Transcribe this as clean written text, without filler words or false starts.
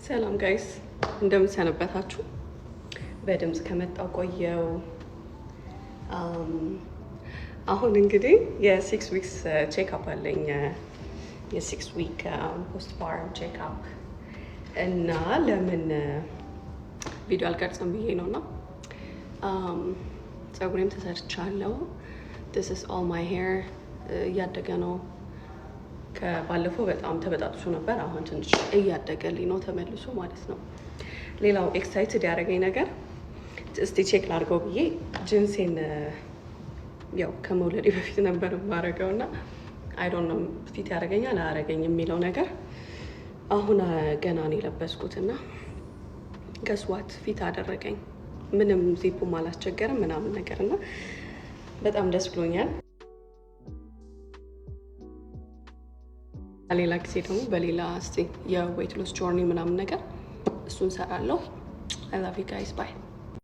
ሰላም guys፣ እንደምን ሰነበታችሁ? በድምፅ ከመጣው ቆየው። አሁን እንግዲህ የ 6 weeks checkup አለኝ፣ የ 6 week postpartum checkup እና ለምን ቪዲዮ አልቀርጽም ብዬ ነው። እና ፀጉሬም ተሰርቻለሁ። This is all my hair። እያደገ ነው። ከባለፈው በጣም ተበጣጥሶ ነበር። አሁን ትንሽ እያደገልኝ ነው ተመልሶ ማለት ነው። ሌላው excited ያደረገኝ ነገር እስቲ check ላድርገው ብዬ ጅንሴን ያው ከመውለዴ በፊት ነበር የማደርገው እና I don't know fit ያደርገኛል አያደርገኝ የሚለው ነገር። አሁን ገና ነው የለበስኩት እና guess what? Fit አደረገኝ። ምንም ዚፑም አላስቸገርም ምናምን ነገር እና በጣም ደስ ብሎኛል። ሌላ ጊዜ ደግሞ በሌላ እስቲ የ weight loss journey ምናምን ነገር እሱን ሰራለሁ። I love you guys, bye.